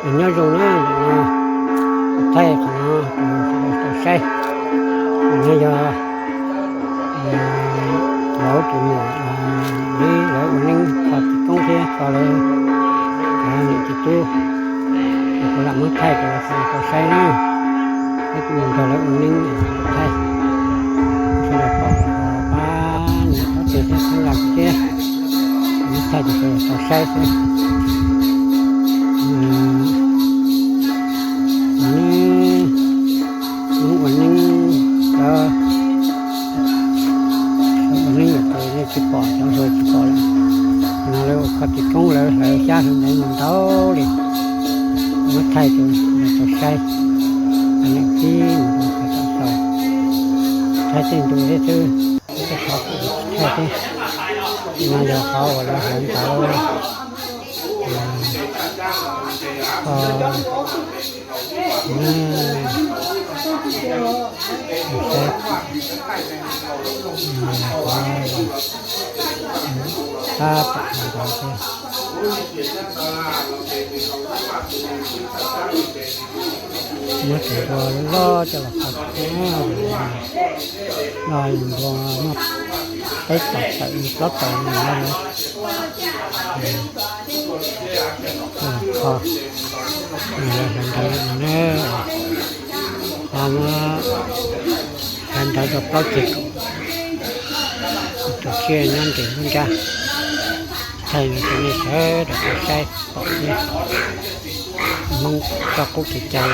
Nyob zoo na, ntawm no thaij qhov no rau sawv daws tau saib. No yog vauv tus muam li lawv ua neeb kho tiv koob thiab kho lawv niam tis tub, kuv lam muab thaij rau sawv daws tau saib na. Peb kuj mus nrog lawv ua neeb thaij, sawv daws pom pab niam pab txiv thiab sawv daws thiab, muab thaij rau sawv daws tau saib xwb. Hnub ua neeb, hnub ua neeb yuav tus nej tsis pom, cov hluas tsis pom lawm. No lawv ua kho tiv koob, lawv hlawv xyab hlawv ntawv mus ntau li, muab thaij rau sawv daws tau saib. Leej tib mus rau qhov tau tau, thaij tej ntu thiab xwb, tej qhov kuv tsis thaij thiab. No yog qhov uas lawv hlawv ntawv kho. Tab tom ntawd, muab tus npua loj coj los kho, npua muaj peb tawm tawm plaub tawm no, kho, hlawv ntawv no na, muab hlawv ntawv rau plaub ceg kaum, tus tsiaj nyob nres nruab nrab. Thaij no rau nej sawv daws tau saib pom thiab. Hmoob txoj qub kev cai,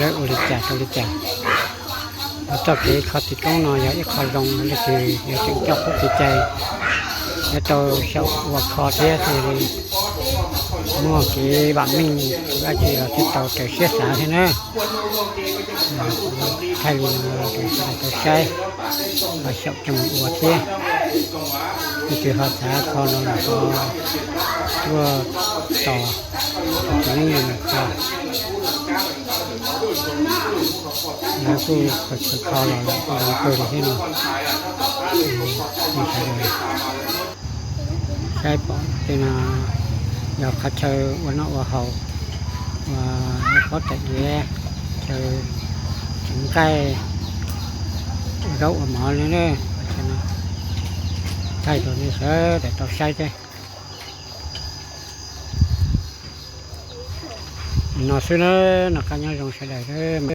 lawv ua li cas rau li cas. Txoj kev kho tiv koob no yog ib qho zoo, leej twg yuav tseem coj qub kev cai, yuav tau xyaum ua kho thiab thiaj li muaj kev vam meej, ua dab tsi los thiaj tau raws siab xav thiab na. Thaij li no rau sawv daws tau saib, los xyaum coj mus ua thiab. Leej twg ho xav kho no los ho tuaj tos tus neeb no mus kho. Lawv kuj kho los lawv kuj zoo kawg li thiab no. Saib pom tej no yog qhov chaw ua noj ua haus, ua noj pob tawm diav, chaw tseev nqaij, ua zaub ua mov li na. Thaij rau nej sawv daws tau saib thiab. No xwb na, noj qab nyob zoo sawv daws.